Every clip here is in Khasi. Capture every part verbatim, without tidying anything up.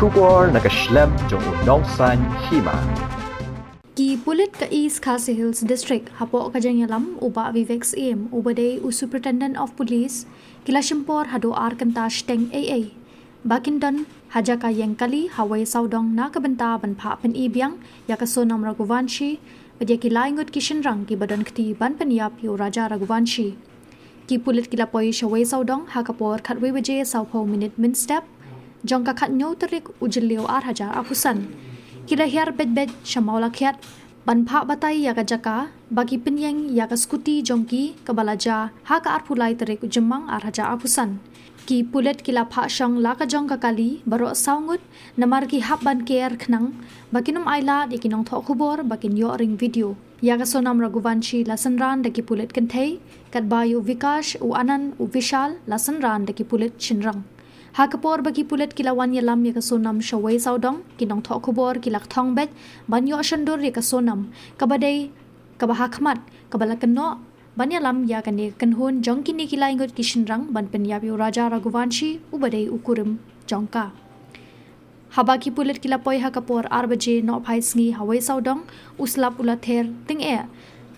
Khubor na ka shlem jong u Nongsaiñ Hima. Ki pulit ka East Khasi Hills District hapoh ka jingïalam u Bah Vivek Syiem uba dei u Superintendent of Police ki la shim por haduh ar kynta shiteng eiei ba kin don ha jaka ïeng kali ha Wei Sawdong na ka bynta ban phah pyni biang ïa ka Sonam Raghuvanshi bad ïa ki lai ngut ki shynrang kiba don kti ban pynïap ïa u Raja Raghuvanshi. Ki pulit ki la poi sha Wei Sawdong ha ka por khatwei baje sawphew minit mynstep jong ka khathynñiew tarik u Jylliew ar hajar arphew san. Ki la hiar beit beit sha Mawlakhiat ban phah batai ïa ka jaka ba ki pynïeng ïa ka skuti jong ki kaba la jia ha ka arphew lai tarik u Jymmang ar hajar arphew san. Ki pulit ki la phah shong la ka jong ka kali baroh saw ngut namar ki hap ban ker khnang ba kin ym ailad ïa ki nongthoh khubor ba kin ïoh ring video. Ïa ka Sonam Raghuvanshi la synran da ki pulit kynthei katba ïa u Vikash, u Anand, u Vishal la synran da ki pulit shynrang. Ha ka por ba ki pulit ki la wan ïalam ïa ka Sonam sha Wei Sawdong, ki nongthoh khubor ki la kthong beit ban ïoh shondur ïa ka Sonam kaba dei kaba ha khmat kaba la kynnoh ban ïalam ïa kane ka kynhun jong kine ki lai ngut ki shynrang ban pynïap ïa u Raja Raghuvanshi uba dei u kurim jong ka. Haba ki pulit ki la poi ha ka por ar baje nohphai sngi ha Wei Sawdong, u slap u la ther tyngeh.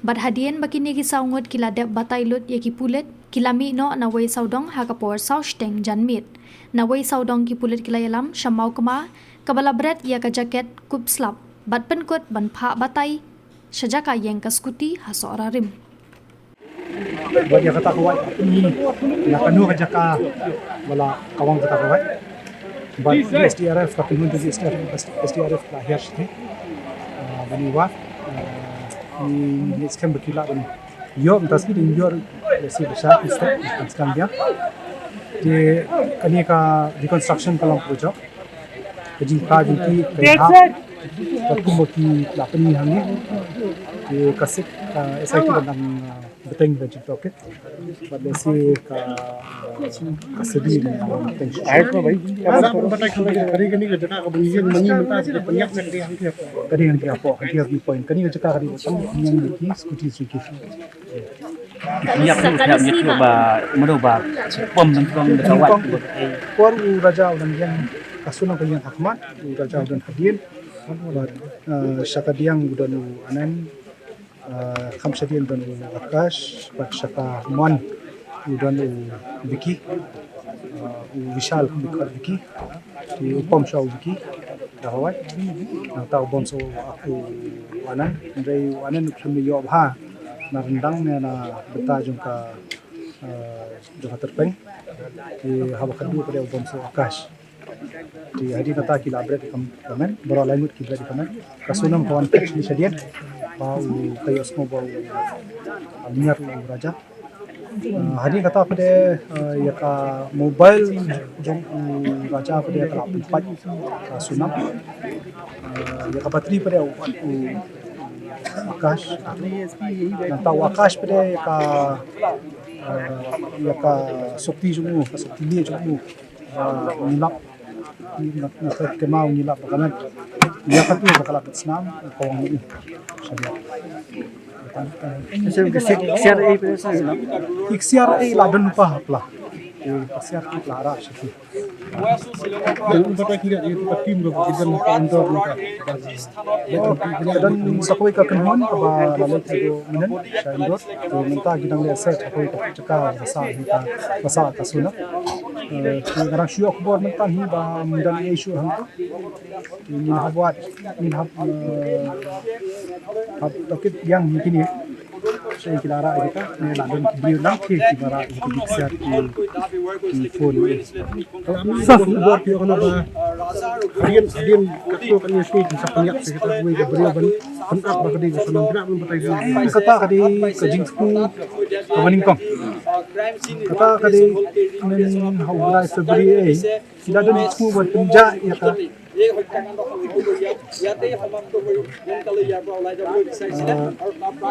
Bad hadien ba kine ki saw ngut ki la dep batai lut ïa ki pulit, ki la mih noh na Wei Sawdong ha ka por saw shiteng janmiet. Na Wei Sawdong ki pulit ki la ïalam sha Mawkma kaba la bret ïa ka jaket kup slap bad pynkut ban phah batai sha jaka ïeng ka skuti ha Sohra Rim. Bad ïa kata ka wait, na kano ka jaka ba la kawang kata ka wait. Bad S D R F, ka kynhun jong S D R F, S D R F ka la hiar shiteng. Ah, ban ïa wad, ah, ngi, ngi skhem ba ki lah ban ïoh mynta sngi, dang ïoh lehse ba shah mynstep, kan skhem biang. Te kane ka reconstruction ka long kaba jop. Ka jingpra jong ki ka ïahap. Ka kum ba ki la pyni hangne. Te ka sik, ah, S I T ka dang, ah, bteng ban jingtohkit. Bad lehse ka, ka sdang ban bteng. Ai ko bhai. Ka dei hangtei hapoh, ka dei ha viewpoint. Kane ka jaka ka dei ba tang ïeng ïa ki scooty jong ki. Ïa ki ïa ki ba mano ba pom nang tong da ka wat. Por u Raja u dang ïeng, ka Sonam ka ïeng ha khmat, u Raja u don hadien. Bad, eh, sha ka diang u don u Anand. Ah, kham shadien don u Akash, bad sha ka mon u don u Vicky, ah, u Vishal, u khot Vicky, te u pom sha u Vicky, da hawai. Nangta u bun sha u Anand, hynrei u Anand u khlem ïoh bha na ryndang ne na bynta jong ka, ah, jong ka tyrpeng. Te haba khadduh pat u bun sha u Akash. Te hadien kata ki la bret ïa ka, ka met, baroh lai ngut ki bret ïa ka met. Ka Sonam ka wan peit shadien ba u, ka ïohsngew ba u, ah, lynñiar u Raja. Ah, hadien kata pat, ah, ïa ka mobile jong u Raja pat ka la pynpait ka Sonam. Ah, ïa ka battery pat u, u Akash. Nangta u Akash pat ïa ka, ah, ïa ka sopti jong u, ka sopti lieh jong u. Ah, ngi lap, ngi lap, ngi lap ba ka met. Ïa katu ba ka la pynshai snam, ka wan ni. Shadien. Ka siar ei pat sa. Ka siar ei la don pa hapla. Ka siar ei la ra shati. Ka don sa kawei ka kynhun ba la leit haduh mynnin sha Indore. Te mynta ki dang leit set ha kawei ka jaka ba sa hi ka, ba sa ka Sonam. Eh, nga dang shu ïoh khubor mynta hi ba mynta ïa shu hangta. Te ngin hap wad, ngin hap, eh, hap tohkit biang ïa kine. Sha ki la rah ïa kita, ne la don ki briew lang ki, kiba rah ïa ki ksiar ki, ki phone. Sa khubor ki ong ba hadien, hadien katto katne sngi ki sa pynïap sa kita, kawei ka briew ban pynap ba ka dei ka Sonam, pynap ban batai. Kata ka dei ka jingthmu kaba nyngkong. Kata ka dei mynhynnin ha u bnai February, eh, ki la don jingthmu ban pynjah ïa ka. Ah,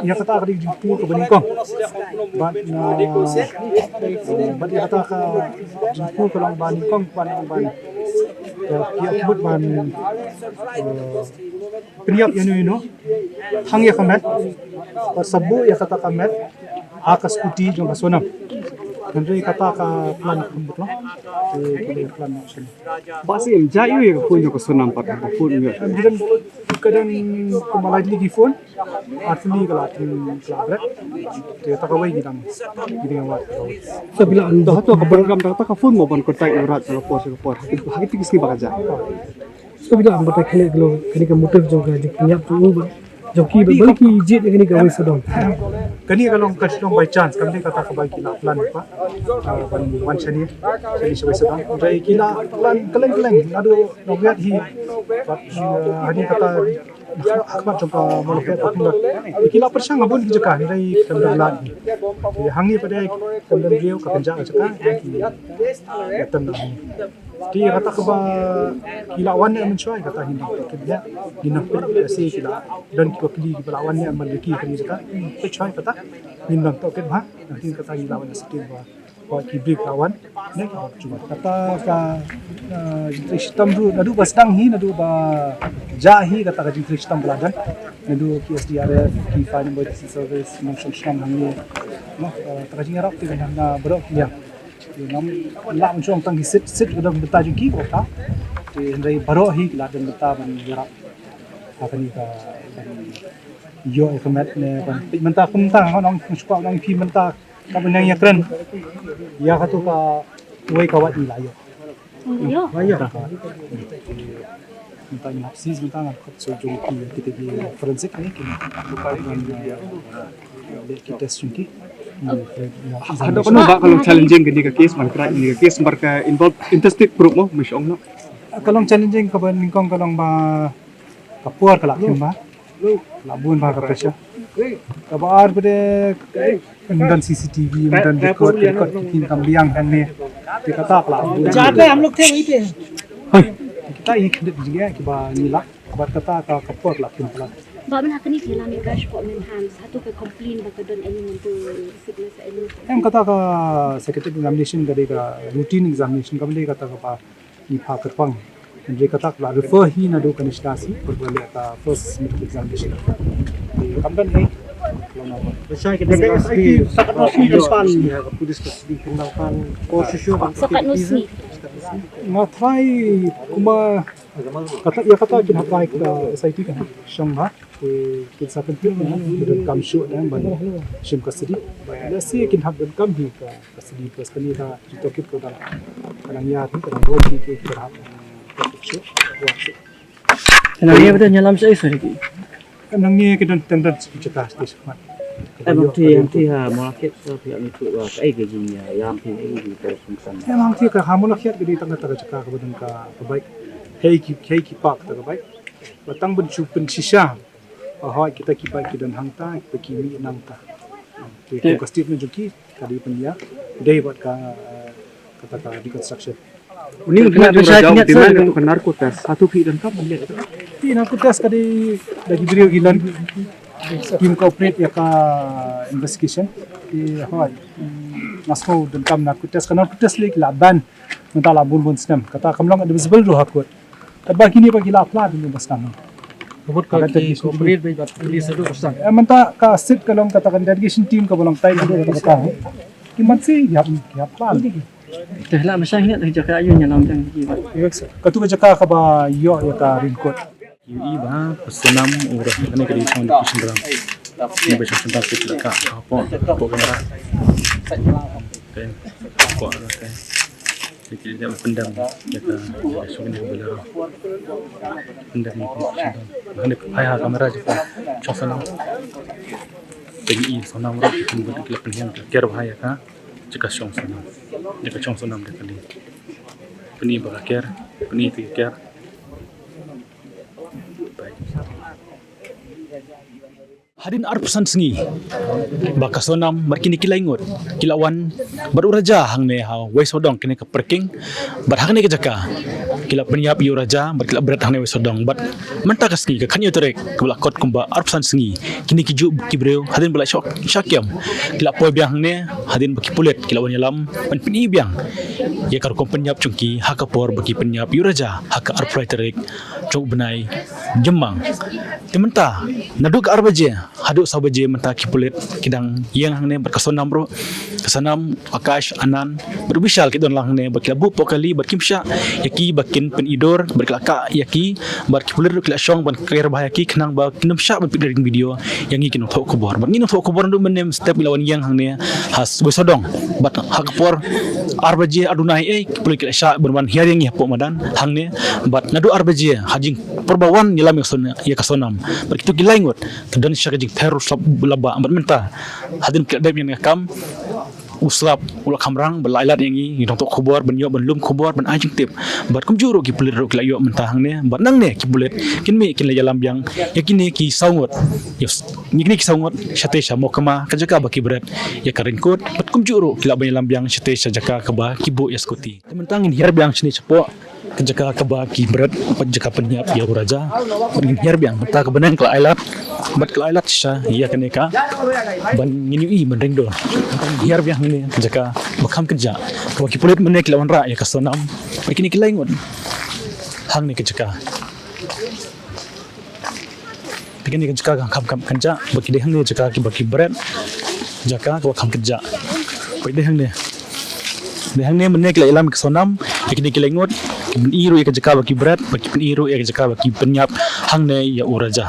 ïa kata ka dei jingthmu kaba nyngkong. Bad, ah, bad ïa kata ka jingthmu ka long ba nyngkong, ba nyngkong ban, ah, ki ïa khmut ban, ah, pynïap ïano ïano, hang ïa ka met, bad sa buh ïa kata ka met ha ka scooty jong ka Sonam. Hynrei kata ka plan ka bym bit long. Te ka dei plan na sini. Ba sien ja ïa ka phone jong ka Sonam pat ka phone ïa. Em, dang ka dang kumba lai ki phone. Ar tylli ka la tun ka la bret. Te ta kawei ki dang ki dang wat kawei. Sa bila an to to ka program ta ta ka phone mo ban contact ïa Raj sa ka por sa ka por. Ha ki ha ki sngi ba ka ja. Sa bila an batai khane ka long kane ka motive jong ka jingpynïap jong u ba jong ki ba balik ki jied ïa kane ka Wei Sawdong. Kane ka long ka shnong by chance, kam dei kata kaba ki la plan pa. Ah, ban wan shane shane sha Wei Sawdong. Dei ki la plan kylleng kylleng naduh nongriat hi. Bad, ah, hadien kata ha khmat jong ka mawlaphet ka pynlong. Ki la pyrshang ha bun ki jaka hynrei kam don lad hi. Te hangne pat dei kam don briew ka kynjah ka jaka ki ïa tan na hangne. Te kata kaba ki la wan ne mynshuwa kata ngin nang tohkit bha. Ngin nang peit lehse ki la don kiba kylli kiba la wan ne man leki kane jaka. Peit shuwa kata ngin nang tohkit bha. Te kata ngi la wan ne siteng ba ba ki briew ki la wan ne ki hok jubab. Kata ka, eh, jingtrei shitom ruh naduh ba sdang hi naduh ba jah hi kata ka jingtrei shitom ba la don. Naduh ki S D R F, ki Fire and Emergency Service, nongshong shnong hangne. Noh, eh, kata ka jingïarap te ka na baroh ki liang. Te ngam lah ban shong tang ki sit, sit ka dang bynta jong ki ko ka. Te hynrei baroh hi ki la dang bynta ban ïarap. Ka kane ka ban ïoh ïa ka met ne ban peit mynta kumta ngan ong shuwa ong phi mynta ka ban ïa kren. Ïa katu ka wei ka wat ni la ïoh. Ïoh. Ïoh. Mynta ngi hap sis mynta ngan khot shuwa jong ki kita ki forensic ni ki ban, eh, leh ki test jong ki. Haduh kano ba ka long challenging kane ka case man kra kane ka case bar ka involve intestate proof mo mih ong no. Ka long challenging kaba nyngkong ka long ba ka por ka la khim ba la bun ba ka pressure. Kaba ar ba de ym don C C T V ym don record record ki kin kam biang hangne. Te kata ka la bun. Jaka hum log the wahi pe. Kita i khyndiat jingeh kiba ngi la. Bad kata ka ka por la khim palat. Ba mynta kane ki la mih ka shkop mynhan sa tu ka complain ba ka don any mental sickness any. Em kata ka psychiatric examination ka dei ka routine examination ka dei kata ka ba ngi pha kyrpang. Hynrei kata ka la refer hi naduh ka Nishla si, por ba leh ka first medical examination. Te kam don hi. Lona ba. Bashai ka dei ka S P, sakat nos ni ka span. Ka police ka sdang kan kan. Ko shisho kan. Sakat nos ni. Nga try kumba kata ïa kata kin hap lai ka S I T kan shong ha. Te kin sa pynpeit ne, kin donkam shuh ne ban shim custody. Ba lehse kin hap donkam hi ka custody, because kane ka jingtohkit ka dang, ka dang ïaid, ka dang don hi, ki, ki hap dohkit shuh, wad shuh. Nang ïa ba dang ïalam sha i sori ki. Nang ïa ki don teng don sha ki jaka sha ki shakmat. Em, nang ti, nang ti ha market ka phi ïa ngi tu ba kaei ka jingïalam phi, kaei ka jingïalam phi. Em, nang ti ka ha market ka dei tang ka jaka ka ba don ka bike. Hei ki, hei ki park ka bike. Ba tang ban shu pynshisha. Hooid, kita ki bike ki don hangta, kita ki mih nangta. Te ka statement jong ki ka dei pynïa dei bad ka, eh, kata ka reconstruction. Uning u demand jong Raja, u demand ïa tu ka narco test. Hato phi donkam ban leh? Te narco test ka dei da ki briew ki lon. Kim cooperate ïa ka investigation. Te hooid, mm, nga sngew donkam narco test, ka narco test lei ki la ban. Mynta la bun bun snem. Kata kam long admissible ruh ha court. Katba kine ba ki la phla dei ba sdang. Ka bot ka ki cooperate bad police haduh ba sdang. Eh, mynta ka sit ka long kata ka delegation team ka ba long tai haduh kata kata. Ki man si ki hap, ki hap phla. Te la masa ngi te jaka ïa ngi lam jang ki ba. Katu ka jaka ka ba ïoh ïa ka raincoat. Ïa i ba ka Sonam u rah kane ka dei shong education ram. Ni ba shong shong ta ka ka po po ka ra. Te po ra te. Te ki ïa pyndam ïa ka shong ni ba la. Pyndam ni education ram. Hane phai ha kamera jaka shong Sonam. Te i Sonam ra ki pynbun ki la pynhiang ki la ker ba ïa ka jaka shong Sonam. Jaka shong Sonam da ka dei. Pyni ba ka ker, pyni te ka ker. Hadien arphew san sngi ba ka Sonam bad kine ki lai ngut ki la wan bad u Raja hangne ha Wei Sawdong kane ka parking bad hangne ka jaka ki la pynïap ïa u Raja bad ki la bret hangne Wei Sawdong bad mynta ka sngi ka khathynñiew tarik kaba la kot kumba arphew san sngi kine ki juh ki briew hadien ba la shah shah kem ki la poi biang hangne hadien ba ki pulit ki la wan ïalam ban pyni biang ïa ka rukom pynïap jong ki ha ka por ba ki pynïap ïa u Raja ha ka arphew lai tarik jong u bnai Jymmang. Te mynta naduh ka ar baje haduh saw baje mynta ki pulit ki dang ïeng hangne bad ka Sonam ruh. Ka Sonam, Akash, Anand bad u Bishal ki don lang hangne bad ki la buh hapoh kali bad kim shah ïa ki ba kin pyni dur bad ki la kah ïa ki bad ki pulit ruh ki la shong ban ker bha ïa ki khnang ba kin ym shah ban pynrit video ïa ngi ki nongthoh khubor. Bad ngi nongthoh khubor naduh mynne mynstep ngi la wan ïeng hangne ha West Sawdong bad ha ka por ar baje ar dunai ei ki pulit ki la shah ban wan hiar ïa ngi hapoh madan hangne. Bad naduh ar baje ha jingpyrba wan ïalam ïa ka Sonam, ïa ka Sonam bad kito ki lai ngut ka don sha ka jingther u slap la ba bad mynta hadien ki la dep ïa ka kam u slap u la kham rang bad la ai lad ïa ngi ngi nongthoh khubor ban ïoh ban lum khubor ban ai jingtip. Bad kumjuh ruh ki pulit ruh ki la ïoh mynta hangne bad nangne ki pulit kin mih kin la ïalam biang ïa kine ki saw ngut, ïa kine ki saw ngut shatei sha Mawkyrwat ka jaka ba ki bret ïa ka raincoat bad kumjuh ruh ki lah ban ïalam biang shatei sha jaka kaba ki buh ïa scooty. Te mynta ngin hiar biang shane shapoh ka jaka kaba ki bret bad jaka pynïap ïa u Raja. Bad ngin hiar biang mynta ka bneng ka la ai lad bad ka la ai lad shisha ïa kane ka ban ngin ïohi ban ring dur. Mynta ngin hiar biang hangne ka jaka ba kham kynjah kaba ki pulit mynne ki la wanrah ïa ka Sonam bad kine ki lai ngut hangne ka jaka. Te kane ka jaka ka kham kham kynjah ba ki dei hangne jaka kiba ki bret jaka kaba kham kynjah. Ba ki dei hangne, dei hangne mynne ki la ïalam ka Sonam ïa kine ki lai ngut ki pyni ruh ïa ka jaka ba ki bret ba ki pyni ruh ïa ka jaka ba ki pynïap hangne ïa u Raja.